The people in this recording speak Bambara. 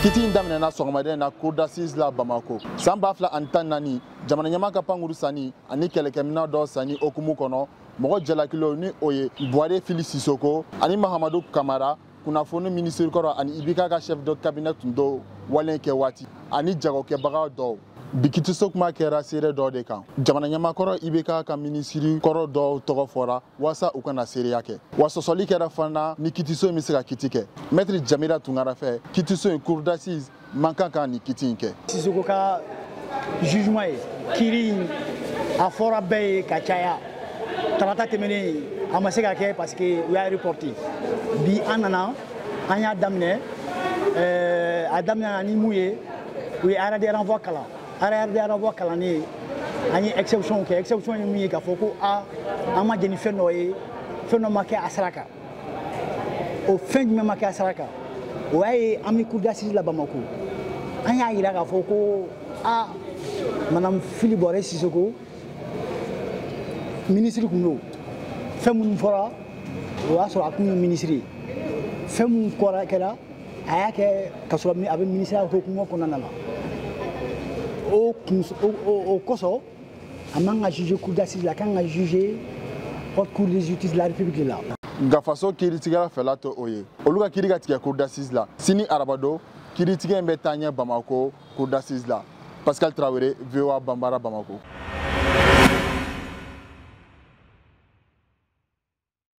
Kiti in daminɛna sɔgɔmada in na cour d'assises la Bamako. San 2014, jamana ɲɛmaa ka pankuru sanni ani kɛlɛkɛminɛn dɔw sanni hukumu kɔnɔ, mɔgɔ jalakilenw ni o ye Buware Fili Sisoko ani Mahamadu Kamara, kunnafoni minisiri kɔrɔ ani IBK ka chef de cabinet tun don wale kɛ waati, ani jagokɛbaga dɔw. Bi kitiso kuma kɛra seere dɔw de kan. Jamana ɲɛmaakɔrɔ IBK ka minisiri kɔrɔ dɔw tɔgɔ fɔra walasa u kana seereya kɛ. Wa sɔsɔli kɛra fana ni kitiso in bɛ se ka kiti kɛ. Maître Jamila Tunkara fɛ, kitiso in, cour d'assises, man kan ka nin kiti in kɛ. Sisoko ka jugement ye kiiri in, a fɔra bɛɛ ye ka caya. Tarata tɛmɛnen, a ma se ka kɛ parce que u y'a reporté. Bi an nana, an y'a daminɛ. A daminɛ ni mun ye? U ye arrêt de renvoi kalan. Arrêt de renvoi kalannen, an ye exception kɛ. Exception ye mun ye? K'a fɔ ko a an ma jɛn ni fɛn dɔ ye, fɛn dɔ ma kɛ a sira kan. O fɛn jumɛn ma kɛ a sira kan? O y'a ye an bɛ cour d'assises la Bamako, an y'a yira k'a fɔ ko a madame Fili Bɔrɛ Sisoko, minisiri kun don. Fɛn minnu fɔra, o y'a sɔrɔ a kun ye minisiri ye. Fɛn minnu kɔra kɛra, a y'a kɛ ka sɔrɔ a bɛ minisiriya hukumu kɔnɔna na. O kun o kosɔn, a man ka juger cour d'assises la, a kan ka juger haute cour de justice de la République la. Nka faso kiiritigɛla fɛla tɛ o ye. Olu ka kiiri ka tigɛ cour d'assises la sini arabadon. Kiiritigɛ in bɛ taa ɲɛ Bamako cour d'assises la. Pascal Traoré, VOA Bambara, Bamako.